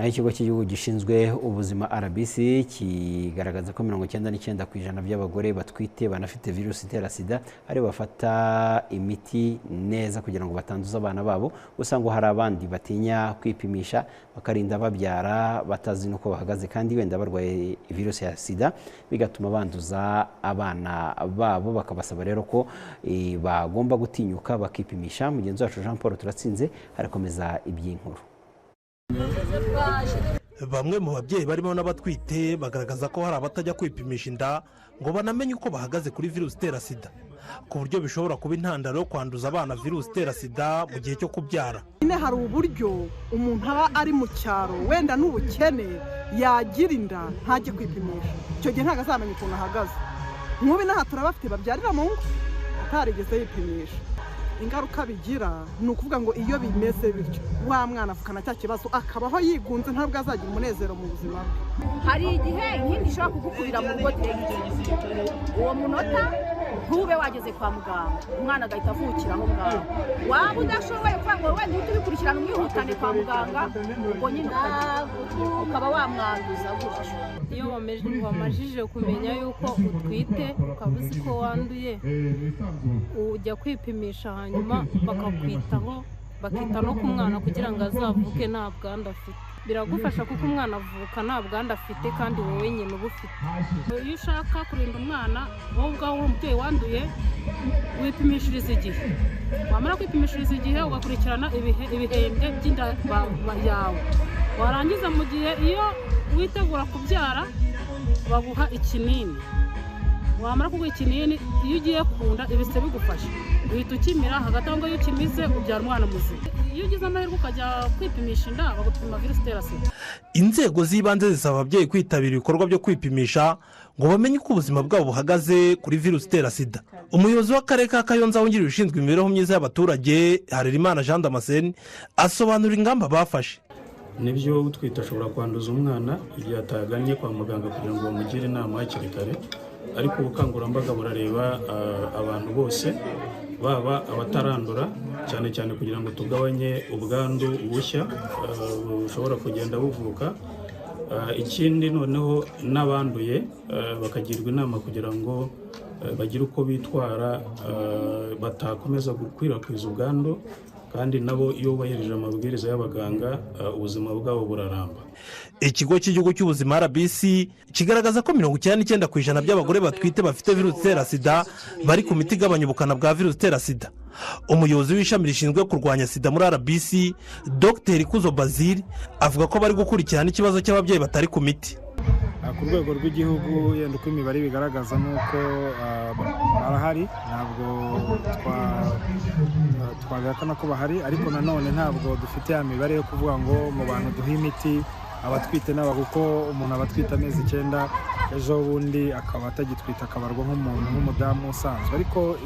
Naho ikigo cy'igihugu gishinzwe ubuzima RBC kigaragaza ko 99% by'abagore batwite banafite virusi itera sida ari bafata imiti neza kugira ngo batanduza abana babo. Gusa ngo hari abandi batinya kwipimisha bakarinda babyara batazi n'uko bahagaze kandi wenda barwaye virusi ya sida, bigatuma banduza abana babo. Bakabasaba rero ko bagomba gutinyuka bakipimisha. Mugenzi wacu Jean Paul Turatsinze arakomeza iby'inkuru. Bamwe mu babyeyi barimo n'abatwite bagaragaza ko hari abatajya kwipimisha inda ngo banamenye uko bahagaze kuri virusi itera sida, ku buryo bishobora kuba intandaro yo kwanduza abana virusi itera sida mu gihe cyo kubyara. Nyine hari uburyo umuntu aba ari mu cyaro wenda n'ubukene yagira inda ntajye kwipimisha, icyo gihe ntabwo azamenya ukuntu ahagaze. Nk'ubu inaha turabafite babyarira mu ngo atarigeze yipimisha. Ingaruka bigira ni ukuvuga ngo iyo bimeze bityo wa mwana avukana cya kibazo akabaho yigunze, ntabwo azagira umunezero mu buzima bwe. Hari igihe inkindi ishobora kugukubira mu rugo direkiti, uwo munota ntube wageze kwa muganga, umwana agahita avukira aho ngaho. Waba udashoboye kuvuga ngo wenda uhite ubikurikirana umwihutane kwa muganga, ubwo nyine ukaba wamwanduza gutyo. Iyo wamajije kumenya yuko utwite ukaba uzi ko wanduye, ujya kwipimisha hanyuma bakakwitaho, bakita no ku mwana kugira ngo azavuke nta bwandu afite. Biragufasha kuko umwana avuka nta bwandu afite kandi wowe nyine uba ufite. Iyo ushaka kurinda umwana wowe ubwawe uri umubyeyi wanduye, wipimishiriza igihe. Wamara kwipimishiriza igihe ugakurikirana ibihembwe by'inda yawe, warangiza mu gihe iyo witegura kubyara baguha ikinini. Wamara kuguha ikinini, iyo ugiye kunda ibise bigufasha uhita ukimira. Hagati aho ngaho iyo ukimize ubyara umwana muzima. Iyo ugize amahirwe ukajya kwipimisha inda bagupima virusi itera sida. Inzego z'ibanze zisaba ababyeyi kwitabira ibikorwa byo kwipimisha ngo bamenye uko ubuzima bwabo buhagaze kuri virusi itera sida. Umuyobozi w'akarere ka Kayonza wungirije ushinzwe imibereho myiza y'abaturage, Harerimana Jean Damascene, asobanura ingamba bafashe. Nibyo, utwite ashobora kwanduza umwana igihe atagannye kwa muganga kugira ngo bamugire inama hakiri kare, ariko ubukangurambaga burareba abantu bose, baba abatarandura cyane cyane kugira ngo tugabanye ubwandu bushya bushobora kugenda buvuka. Ikindi noneho n'abanduye bakagirwa inama kugira ngo bagire uko bitwara batakomeza gukwirakwiza ubwandu, kandi nabo iyo bubahirije amabwiriza y'abaganga ubuzima bwabo buraramba. Ikigo cy'igihugu cy'ubuzima RBC kigaragaza ko 99% by'abagore batwite bafite virusi itera sida bari ku miti igabanya ubukana bwa virusi itera sida. Umuyobozi w'ishami rishinzwe kurwanya sida muri RBC, Dr Kuzo Bazil, avuga ko bari gukurikirana ikibazo cy'ababyeyi batari ku miti. Ku rwego rw'igihugu yenda uko imibare bigaragaza nuko barahari, ntabwo twabihakana ko bahari, ariko nanone ntabwo dufite ya mibare yo kuvuga ngo mu bantu duha imiti abatwite n'aba, kuko umuntu aba atwite amezi 9 ejo bundi akaba atagitwite akabarwa nk'umuntu nk'umudamu usanzwe. Ariko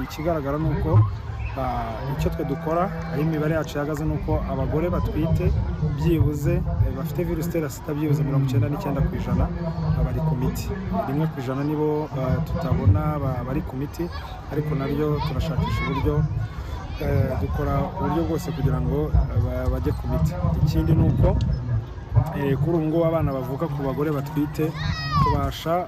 ikigaragara ni uko icyo twe dukora aho imibare yacu ihagaze ni uko abagore batwite byibuze bafite virusi itera sida byibuze 99% bari ku miti, 1% nibo tutabona bari ku miti, ariko naryo turashakisha uburyo dukora uburyo bwose kugira ngo bajye ku miti. Ikindi ni uko kuri ubu ngubu abana bavuka ku bagore batwite tubasha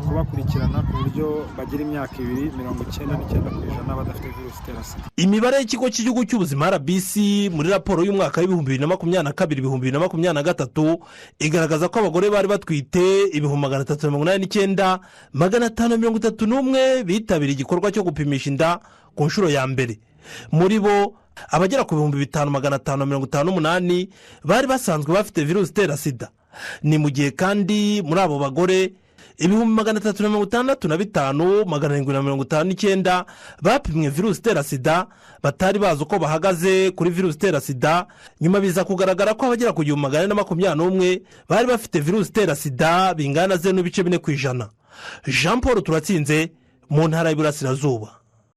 kubakurikirana ku buryo bagira imyaka 2, 99% badafite virusi itera sida. Imibare y'ikigo cy'igihugu cy'ubuzima RBC muri raporo y'umwaka w'2022 2023 igaragaza ko abagore bari batwite 389,531 bitabiriye igikorwa cyo gupimisha inda ku nshuro ya mbere. Muri bo abagera ku 5,558 bari basanzwe bafite virusi itera sida. Ni mu gihe kandi muri abo bagore 365,759 bapimwe virusi itera sida batari bazi uko bahagaze kuri virusi itera sida. Nyuma biza kugaragara ko abagera ku 1,421 bari bafite virusi itera sida bingana na 0.4%. Jean Paul Turatsinze mu ntara y'Iburasirazuba.